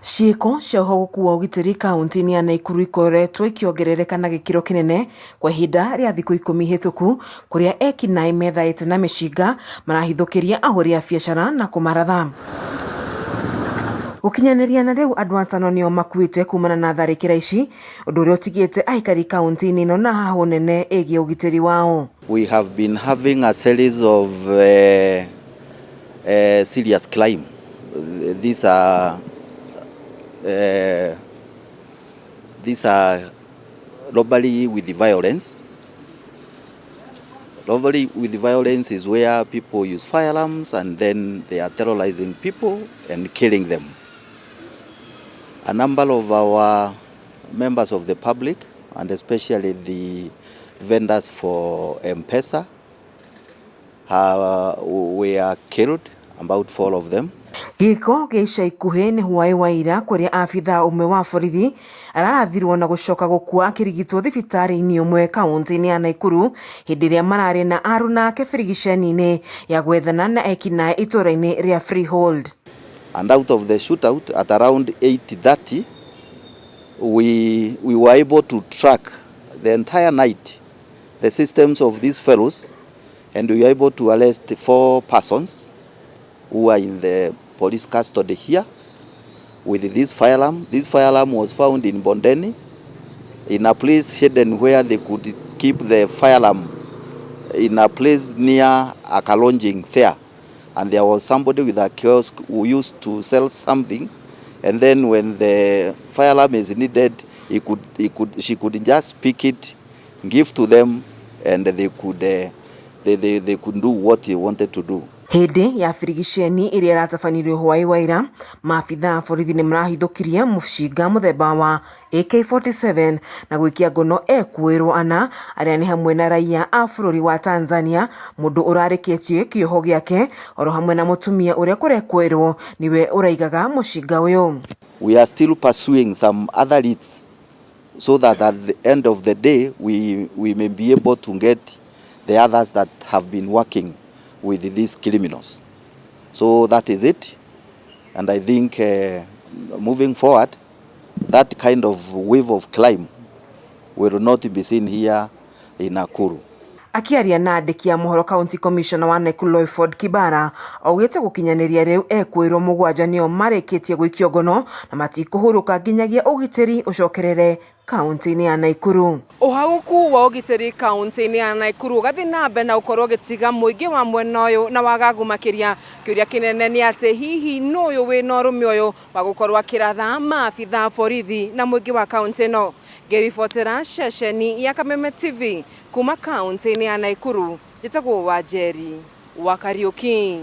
Ciĩko cia ũhagũku wa ũgitĩri kaunti-inĩ ya Naikuru ikoretwo ikĩongerereka na gĩkĩro kĩnene kwa ihinda rĩa thikũ 10 hĩtũku, kũrĩa ekinaĩ methaĩte na mĩcinga marahithũkĩria ahũri a biacara na kũmaratha. Gũkinyanĩria na rĩu andũ atano nĩo makuĩte kumana na tharĩkĩra ici, ũndũ ũrĩa ũtigĩte aikari kaunti-inĩ ĩno na hahũ nene ĩgiĩ ũgitĩri wao. We have been having a series of serious crime. These are robbery with violence. Robbery with violence is where people use firearms and then they are terrorizing people and killing them. A number of our members of the public, and especially the vendors for M-Pesa, were killed, about four of them. Gĩko gĩa ica ikuhĩ nĩ hwaĩ wa ira, kũrĩa abithaa ũmwe wa borithi ararathirwo na gũcoka gũkua akĩrigitwo thibitarĩ-inĩ ũmwe kaunti-inĩ ya Naikuru, hĩndĩ ĩrĩa mararĩ na aruna ake birigiceni-inĩ ya gwethana na ekinaĩ itũra-inĩ rĩa Freehold. And out of the shootout at around 8:30, we were able to track the entire night the systems of these fellows, and we were able to arrest four persons who are in the police custody here with this firearm. This firearm was found in Bondeni, in a place hidden where they could keep the firearm, in a place near a lodging there. And there was somebody with a kiosk who used to sell something, and then when the firearm is needed, she could just pick it, give to them, and they could do what he wanted to do. Hĩndĩ ya birigiceni ĩrĩa ĩratabanirio hwaĩ wa ira, maabithaa a borithi nĩ marahithũkirie mũcinga mũthemba wa AK47 na gwĩkia ngono ekuĩrwo ana, arĩa nĩ hamwe na raiya a bũrũri wa Tanzania, mũndũ ũrarĩkĩtie kĩoho gĩake, oro hamwe na mũtumia ũrĩa kũrekwĩrwo nĩwe ũraigaga mũcinga ũyũ. We are still pursuing some other leads so that at the end of the day we may be able to get the others that have been working with these criminals. So that is it. And I think moving forward, that kind of wave of crime will not be seen here in Nakuru. Akiaria na andĩki a mohoro, County Commissioner wa Nakuru Loyford Kibara augĩte gũkinyanĩria rĩu ekuĩrwo 7 nĩo marĩkĩtie gũikio ngono na matikũhurũka nginyagia ũgitĩri ũcokerere kaunti-inĩ ya Nakuru. Ũhagũku wa ũgitĩri kaunti-inĩ ya Nakuru ũgathiĩ na mbere na gũkorwo ũgĩtiga mũingĩ wa mwena ũyũ na wagagu makĩria. Kĩũria kĩnene nĩ atĩ hihi nũ ũyũ wĩna ũrũme ũyũ wa gũkorwo akĩratha maabithaa borithi na mũingĩ wa kaunti ĩno? Ngĩribotera ceceni ya Kameme TV kuma kaunti-inĩ ya Nakuru, njĩtagwo Wanjeri wa Kariuki.